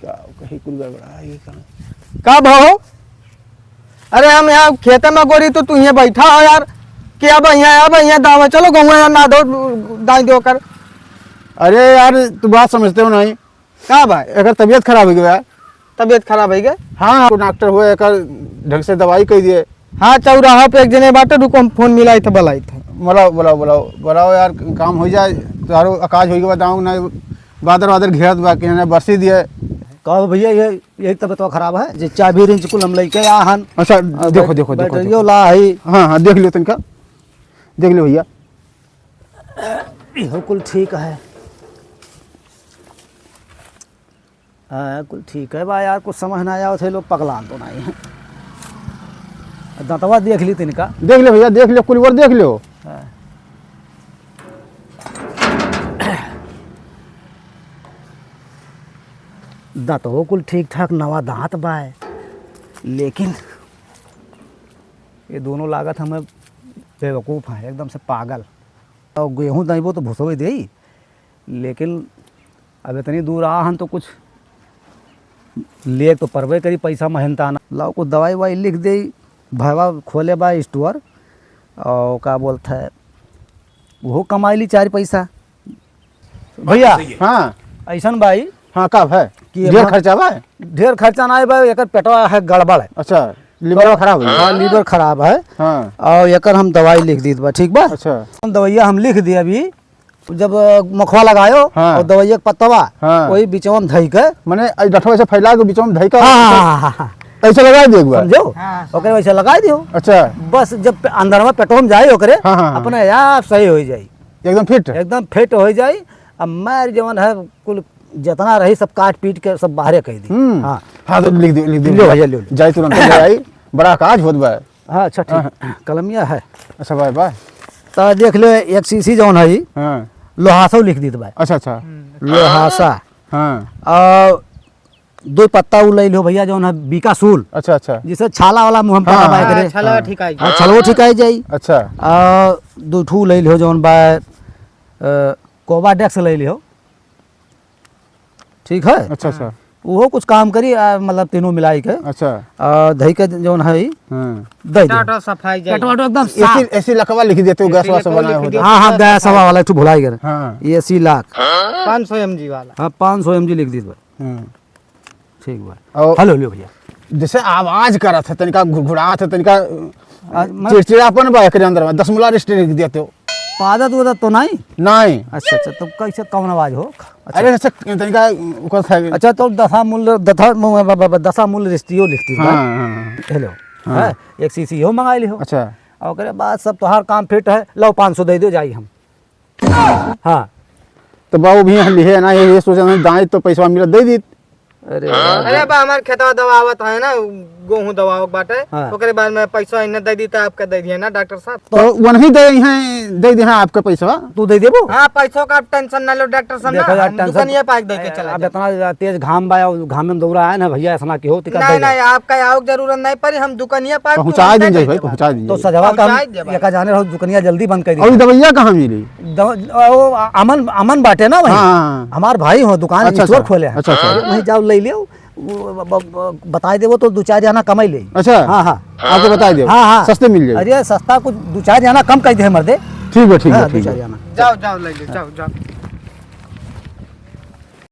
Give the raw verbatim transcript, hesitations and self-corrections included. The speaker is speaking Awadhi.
का कही, कुल गड़बड़ा है ये काम। का भाव? अरे हम यहाँ खेते में गोरी तो तू यहाँ बैठा हो यार, कि अब यहाँ, अब यहाँ दावा, चलो गहुआ यार ना दो, दाई दो कर। अरे यार, तू बात समझते हो नहीं। का बा? एकर तबीयत खराब हो गया। तबीयत खराब हो गया? हाँ, हाँ, डॉक्टर हुए, एकर ढंग से दवाई कर दिए। हाँ, चौराहा पे एक जने बाटे, रुको, हम फोन मिलाई थे, बुलाई थे। बुलाओ, बुलाओ, बुलाओ, बुलाओ यार, काम हो जाए, तोहरो अकाज हो गया, दाऊ ना, बादर, बादर घेरत बा, कि ना बरसी दिए। कहो भैया, ये, यही तबीयत खराब है, जे चाबी रिंच कुल हम लेके आ हन। अच्छा, अब देखो, बैठ-, देखो, देखो, बैटरियो देखो। ला है। हाँ, हाँ, देख लियो तनिका, देख लियो भैया। इहो कुल ठीक है। हाँ, कुल ठीक है बा यार, कुछ समझ ना आवत है, लोग पगलान तो नहीं है। दंतवा देख ली तिनका। देख ले भैया, देख ले, कुल ओर देख लो। हाँ। दंतवो कुल ठीक ठाक नवा दांत बाय, लेकिन ये दोनों लागत हमें बेवकूफ़ हैं, एकदम से पागल। और गेहूं दइबो तो भुसवे देई, लेकिन अब इतनी दूर आ हन तो कुछ लेक तो परबे करी, पैसा महंता ना। लाओ कुछ दवाई ववाई लिख देई, भवा खोले बा स्टोर, और का बोलत है, वो कमाई ली चार पैसा। भैया, हाँ। ऐसन भाई हाँ, का है? कि ढेर हम खर्चा बा? ढेर खर्चा ना है भाई, एकर पेटवा है गड़बड़ है। अच्छा, लिवर तो खराब है? हाँ, लिवर खराब है। हाँ। और एकर हम दवाई लिख दीत बा, ठीक बा? अच्छा। हम दवाइया हम लिख दिए अभी, जब मखवा लगायो हाँ। और दवाइया के पत्तवा, हाँ। वही बिचवा में धई के। मने, ई डठवा से फैला के बिचवा में धई के हाँ, हाँ, हाँ, हाँ, हाँ। ऐसे लगा दियो एक बार। समझो? हाँ, ओकरे वैसे लगा दियो। अच्छा। बस जब पे-, अंदर में पेटवा में जाई ओकरे, हाँ, हाँ, हाँ। अपने आप सही हो जाई। एकदम फिट? एकदम फिट हो जाई। अब मार जवन है, कुल जितना रही, सब काट पीट के सब बाहरे कह दी। हम्म। हाँ। हाँ, तो लिख दो, लिख दो। लो भैया, लो, लो। जाई तुरंत ले आई, बड़ा काज होत बा। हाँ, अच्छा, ठीक। हाँ। कलमिया है। अच्छा, बा, बा। तो देख ले, एक शीशी जौन है, हाँ। लोहासा लिख दीत बा। अच्छा, अच्छा। हम्म। लोहासा। हाँ। और दो पत्ता उ ले लियो भैया, जौन है बीकासूल। अच्छा, अच्छा। जिसे छाला वाला मुंह में हाँ, पता बा हाँ। एकरे। हाँ, छलवा हाँ। ठिकाई हाँ, जाई। छलवो ठिकाई जाई। अच्छा। आ, दो ठू ले लियो, जौन बा, अ, कोबाडेक्स ले लियो। ठीक है? अच्छा, अच्छा। उहो कुछ काम करी, आ, मतलब तीनों मिलाई के। अच्छा। आ, धई के जौन है, हाँ। दे दे। पेटवा सफाई जाई। पेटवा एकदम साफ। एसी, एसी लकवा लिख देते हो, एसी गैस वैस लकवा बनाए लिख हो देते। हाँ, हाँ, गैस हवा वाला एक ठो भुलाई गए। हाँ। एसी लाख। पाँच सौ एमजी वाला। हाँ, पाँच सौ एमजी लिख दीत बा। हाँ। ठीक बा। और हेलो, लियो भैया। जैसे आवाज करत है, तनिका घुड़घुड़ात है, तनिका आ, मैं चिड़चिड़ापन बा एकरे अंदर में, दस मुला रिस्ट लिख देते हो। पादत उदत तो नहीं? नहीं। अच्छा, अच्छा, तो कैसे, कौन आवाज हो? अच्छा। अरे, जैसे तनिका ओकर था। अच्छा, तो दशा मूल, दथा, मु-, ब-, ब-, ब-, दशा मूल रिस्टियो लिख दी बा। हाँ, हाँ, हाँ। हेलो। हाँ। है, एक शीशी हो मंगाई लिहो। अच्छा। और ओकरे बाद सब तोहार काम फिट है, लो पाँच सौ दे दो, जाई हम। हाँ। तो बाबू भी यहाँ लिहे ना, ये, ये सोचे ना, दाई तो पैसा मिलत दे दी। अरे वाह। अरे बा, हमार खेतवा दवावत है ना, गेहूं दवावत बाटे, हाँ। ओकरे बाद में पैसा इन्हें दे दी तो आपका दे दिए ना डॉक्टर साहब। तो वही दे हैं, दे दे हैं आपका पैसा। तू दे देबो? हाँ, पैसों का टेंशन ना लो डॉक्टर साहब, देखो ना, यार, हम टेंशन दुकानिया पे आके दे के चला अब जाए। इतना तेज घाम बा, घाम में दौड़ा है ना भैया, ऐसा ना कि हो, टिका नहीं, दे दे। नहीं, आपका आओ जरूरत नहीं पड़ी, हम दुकानिया पे आके पहुँचा तुरंते दीजिए दे भाई, देबा। पहुँचा दीजिए। तो सजवा का पहुँचा देबा। एका जाने रहो, दुकानिया जल्दी बंद कर और दीजिए। दवाइया कहाँ मिली? दवा-, ओ, अमन, अमन बाटे ना वहीं। हाँ, हाँ, हाँ। हमार भाई हो, दुकान अच्छा, स्टोर अच्छा। खोले हैं। अच्छा, अच्छा। वहीं जाओ, ले लियो। वो ब-, ब-, ब-, बताई देबो तो दो चार जना कमाई ले। अच्छा। हाँ, हाँ। आके बताई देबो। हाँ, हाँ। सस्ते मिल जाई। अरे, सस्ता कुछ दो चार जना कम कर दे, मर्दे। ठीक बा, ठीक बा, हाँ, ठीक बा। दो चार जना। जाओ, जाओ, ले ले, जाओ, जाओ।